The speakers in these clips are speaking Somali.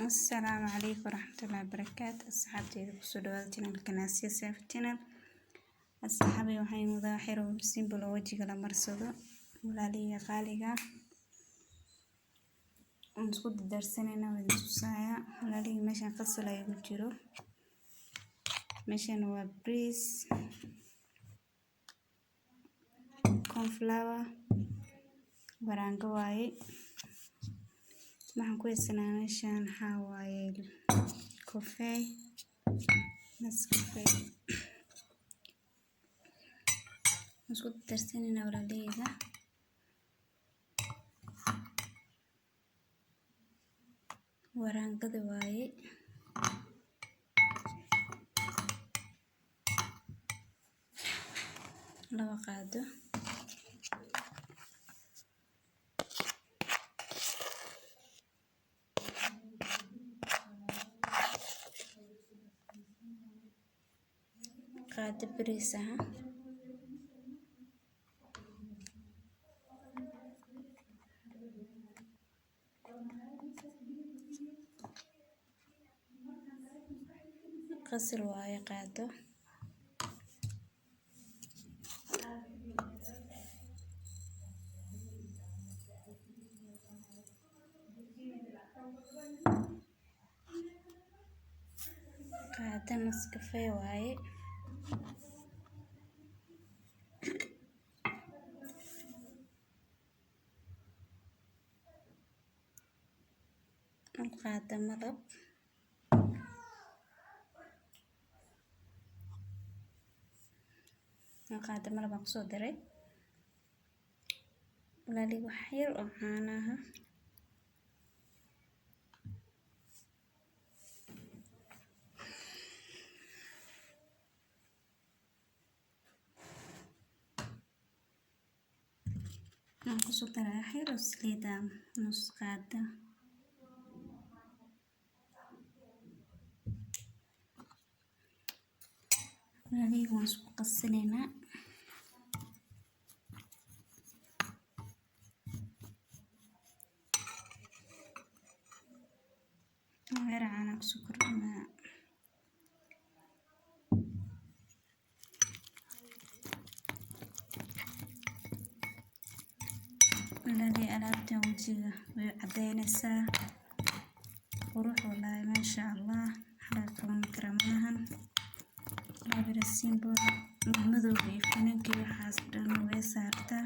Asalaamu calaykum waraxmatullaahi wabarakaatu. Asxaabteyda, kusoo dhawaada channelka Naasiya Safi Channel. Asxaabay, waxaan wadaa xero simple oo wajiga la marsado. Walaalihiga qaaliga, waan isku dardarsanayna, waan tusaaya. Walaalihii, meeshan qasal ayaa ku jiro. Meeshan waa bariis, cornflour, baraango waaye. Waxaan ku haysanaa meeshan waxaa waaye coffee, Nescafe. Waan isku darsanayna, walaalaheyga. Waraangada waaye. 2 qaado. Qaado bariis ah. Qasal waaye, qaado. Qaado Nescafe waaye. Qaado malab. Qaado malab aan kusoo daray. Walaali, wax yar oo caanaha. Waxaan kusoo daray wax yar oo saliid ah, nus qaado. Walaalihii, waan isku qasanaynaa. Yar caana kusoo kordhinaa. Walaalihii, alaabtan wajiga way cadeynaysaa. Qurux walaahi, maasha Allah. Wax laga qaban kara malahan. Alaab simple, madmadowga iyo finanka iyo waxaas dhan way saartaa.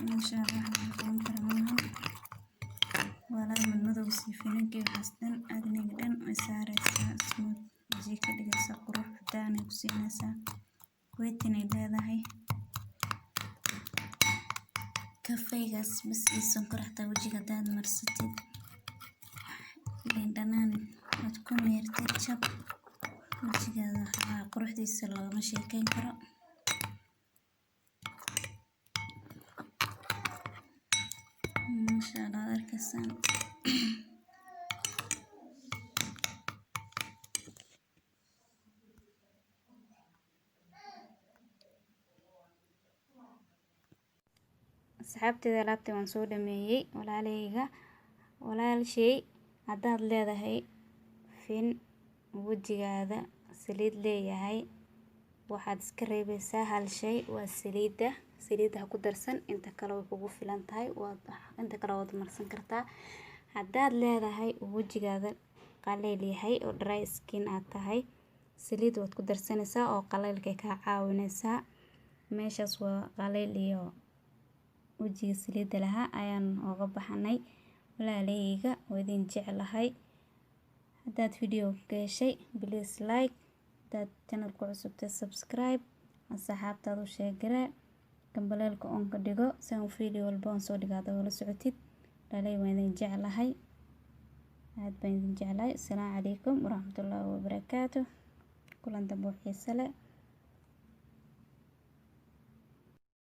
Maasha Allah, wax laga qaban kara malahan. Walaahi, madmadowga iyo finanka iyo waxaas dhan, acne-ga dhan way saaraysaa. Smooth wajiga ka dhigaysaa, qurux cadaan ay ku siinaysaa. Whitening ay leedahay. Kafeegaas bas iyo sonkor xataa wajiga hadaad marsatid, liin dhanaan aad ku meertid, jab wajigaada waxaa quruxdiisa loogama sheekeyn karo. Maasha Allah, waad arkaysaan. Asxaabteeda, alaabtii waan soo dhameeyey. Walaalahayga, walaalshay, haddaad leedahay fin, wejigaada saliid leeyahay, waxaad iska reebeysaa hal shay, waa saliidda. Saliidda ha ku darsan, inta kale way kugu filan tahay, waad inta kale waad marsan kartaa. Haddaad leedahay wejigaada qaleyl yahay oo dry skin aad tahay, saliid waad ku darsanaysaa oo qaleylkay kaa caawinaysaa. Meeshaas waa qaleyl iyo wejiga saliidda lahaa ayaan ooga baxnay. Walaalahayga, waa idin jeclahay. Haddaad video ka heshay, please like. Haddaad channelka cusubtay, subscribe. Asxaabtaada u share garee. Gambaleelka on ka dhigo si aan video walba aan soo dhigaado la socotid. Walaalahey, waan idin jeclahay, aad baan idin jeclahay. Asalaamu calaykum waraxmatullaahi wabarakaatu. Kulan dambe oo xiise leh.